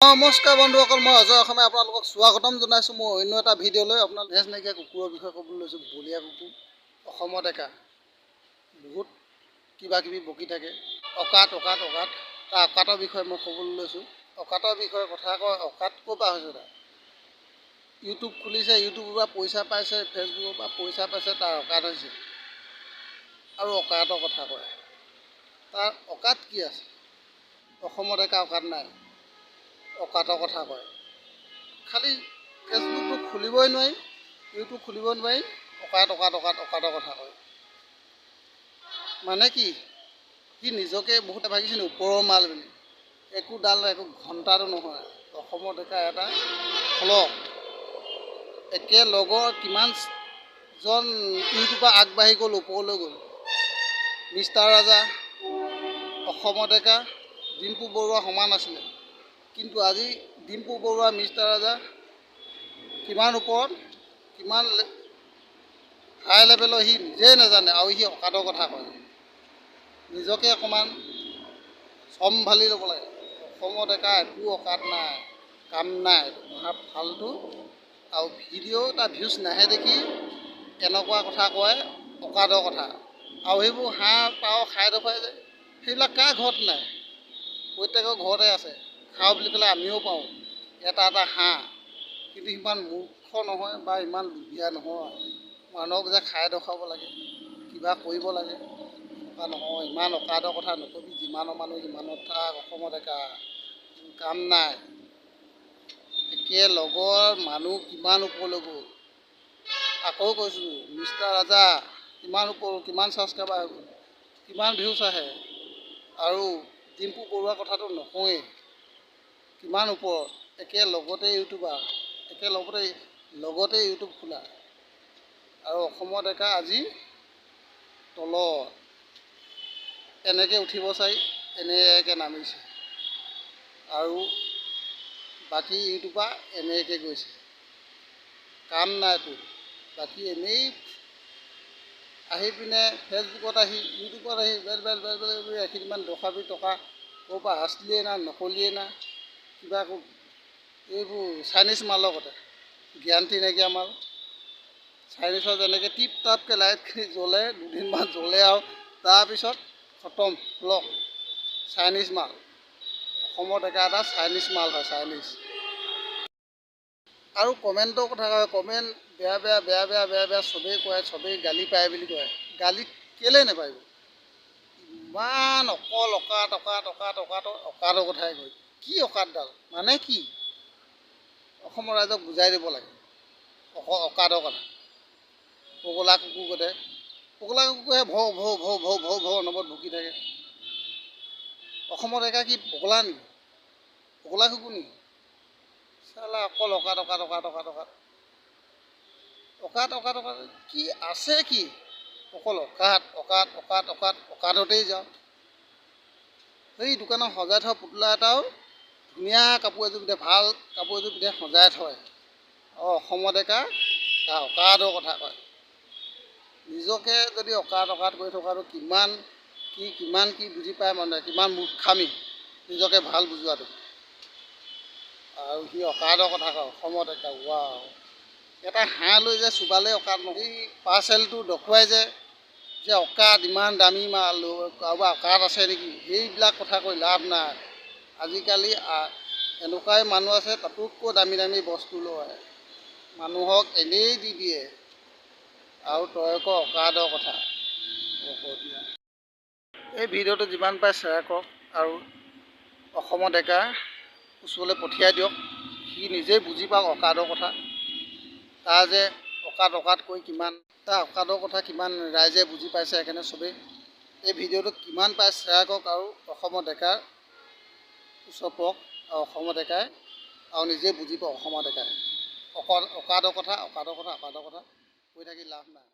নমস্কাৰ বন্ধুসকল, মই অজয় অসমে আপোনালোকক স্বাগতম জনাইছোঁ মোৰ অন্য এটা ভিডিঅ'লৈ। আপোনালোক নেজ নাইকিয়া কুকুৰৰ বিষয়ে ক'বলৈ লৈছোঁ। বলীয়া কুকুৰ অসমৰ ডেকা বহুত কিবা কিবি বকি থাকে। অকাত, অকাত, অকাত। তাৰ অকাতৰ বিষয়ে মই ক'বলৈ লৈছোঁ। অকাতৰ বিষয়ে কথা কয়। অকাত ক'ৰ পৰা হৈছে? তাৰ ইউটিউব খুলিছে, ইউটিউবৰ পৰা পইচা পাইছে, ফেচবুকৰ পৰা পইচা পাইছে, তাৰ অকাত হৈছে আৰু অকাতৰ কথা কয়। তাৰ অকাত কি আছে? অসমৰ ডেকা অকাত নাই। অকাতৰ কথা কয়। খালি ফেচবুকটো খুলিবই নোৱাৰি, ইউটিউব খুলিব নোৱাৰি, অকাত, অকাত, অকাত, অকাতৰ কথা কয়। মানে কি, সি নিজকে বহুত ভাবিছে নি ওপৰৰ মাল বুলি? একো ডাল, একো ঘণ্টাটো নহয়। অসমৰ ডেকা এটা ফলক। একে লগৰ কিমানজন ইউটিউবাৰ আগবাঢ়ি গ'ল, ওপৰলৈ গ'ল? মিষ্টাৰ ৰাজা, অসমৰ ডেকা, ডিম্পু বৰুৱা সমান আছিলে। কিন্তু আজি ডিম্পু বৰুৱা, মিষ্টাৰ ৰাজা কিমান ওপৰত, কিমান হাই লেভেলৰ, সি নিজেই নাজানে আৰু সি অকাতৰ কথা কয়। নিজকে অকণমান চম্ভালি ল'ব লাগে। অসমৰ ডেকা একো অকাত নাই, কাম নাই, মহা ফাল্টু। আৰু ভিডিঅ' তাৰ ভিউজ নাহে দেখি এনেকুৱা কথা কয়, অকাতৰ কথা। আৰু সেইবোৰ হাঁহ পাৰ খাই দেখুৱাই যায়। সেইবিলাক কাৰ ঘৰত নাই? প্ৰত্যেকৰ ঘৰতে আছে। খাওঁ বুলি ক'লে আমিও পাওঁ এটা এটা হাঁহ। কিন্তু ইমান মূৰ্খ নহয় বা ইমান লোভীয়া নহয় মানুহক যে খাই দেখুৱাব লাগে, কিবা কৰিব লাগে, এনেকুৱা নহয়। ইমান অকাতৰ কথা নকবি। যিমানৰ মানুহ সিমানত থাক। অসমৰ ডেকা কাম নাই। একে লগৰ মানুহ কিমান ওপৰলৈ গ'ল? আকৌ কৈছোঁ, মিষ্টাৰ ৰাজা কিমান ওপৰ, কিমান ছাবস্ক্ৰাইবাৰ হৈ গ'ল, কিমান ভিউজ আহে। আৰু ডিম্পু বৰুৱাৰ কথাটো নকওঁৱেই, কিমান ওপৰত। একে লগতে ইউটিউবাৰ, একে লগতে ইউটিউব খোলা আৰু অসমৰ ডেকা আজি তলত। এনেকৈ উঠিব চাই এনেকৈ নামিছে আৰু বাকী ইউটিউবাৰ এনেকৈ গৈছে। কাম নাই তোৰ। বাকী এনেই আহি পিনে ফেচবুকত আহি, ইউটিউবত আহি বেল বেল বেল বেল বুলি এখিনিমান দখাবি। টকা ক'ৰ পৰা আছলিয়ে না নকলিয়ে না কিবা আকৌ এইবোৰ চাইনিজ মালৰ কথা, গেৰাণ্টি নাইকিয়া মাল। চাইনিজৰ যেনেকৈ টিপ টাপকৈ লাইটখিনি জ্বলে, দুদিনমান জ্বলে আৰু তাৰপিছত খতম, ব্লক। চাইনিজ মাল। অসমৰ ডেকা এটা চাইনিজ মাল হয়, চাইনিজ। আৰু কমেণ্টৰ কথা কয়। কমেণ্ট বেয়া বেয়া বেয়া বেয়া বেয়া বেয়া চবেই কয়, চবেই গালি পায় বুলি কয়। গালি কেলৈ নাপাৰিব? ইমান অকল অকাত, অকাত, অকাত, অকাত, অকাতৰ কথাই কয়। কি অকাতডাল মানে কি, অসমৰ ৰাইজক বুজাই দিব লাগে। অকাতৰ কথা। পগলা কুকুৰ গতে, পগলা কুকুৰে ভ ভ ভ ভ ভ ভ অনবৰত ভুকি থাকে। অসমৰ ডেকা কি পগলা নেকি? পগলা কুকুৰ নেকি চালা? অকল অকাত, অকাত, অকাত, অকাত, অকাত, অকাত, অকাত, অকাত। কি আছে কি? অকল অকাত, অকাত, অকাত, অকাত, অকাততেই যাওঁ। সেই দোকানত সজাই থোৱা পুতলা এটাও ধুনীয়া কাপোৰ এযোৰ পিন্ধে, ভাল কাপোৰ এযোৰ পিন্ধে, সজাই থয়। অঁ, অসমৰ ডেকা তাৰ অকাতৰ কথা কয়। নিজকে যদি অকাত অকাত কৰি থকাটো কিমান কি, কিমান কি বুজি পায় মানুহে, কিমান মূৰ্খামি নিজকে ভাল বুজোৱাটো। আৰু সি অকাতৰ কথা কয়। অসমৰ ডেকা, ৱাও। এটা হাঁহ লৈ যে চোবালে অকাত নহয়। এই পাৰ্চেলটো দেখুৱাই যে অকাত, ইমান দামী মাল, কাৰোবাৰ অকাত আছে নেকি? সেইবিলাক কথা কৈ লাভ নাই। আজিকালি এনেকুৱাই মানুহ আছে, তাতোতকৈ দামী দামী বস্তু লয়, মানুহক এনেই দি দিয়ে আৰু তই ক অকাতৰ কথা। এই ভিডিঅ'টো যিমান পাৰে শ্বেয়াৰ কৰক আৰু অসমৰ ডেকা ওচৰলৈ পঠিয়াই দিয়ক। সি নিজেই বুজি পাওক অকাতৰ কথা। তাৰ যে অকাত অকাত কৈ কিমান, তাৰ অকাতৰ কথা কিমান ৰাইজে বুজি পাইছে। সেইকাৰণে চবেই এই ভিডিঅ'টো কিমান পায় শ্বেয়াৰ কৰক আৰু অসমৰ ডেকাৰ ওচৰত পাওক আৰু অসমৰ ডেকাই আৰু নিজে বুজি পাওক। অসমৰ ডেকাই অকাতৰ কথা, অকাতৰ কথা, অকাতৰ কথা কৈ থাকি লাভ নাই।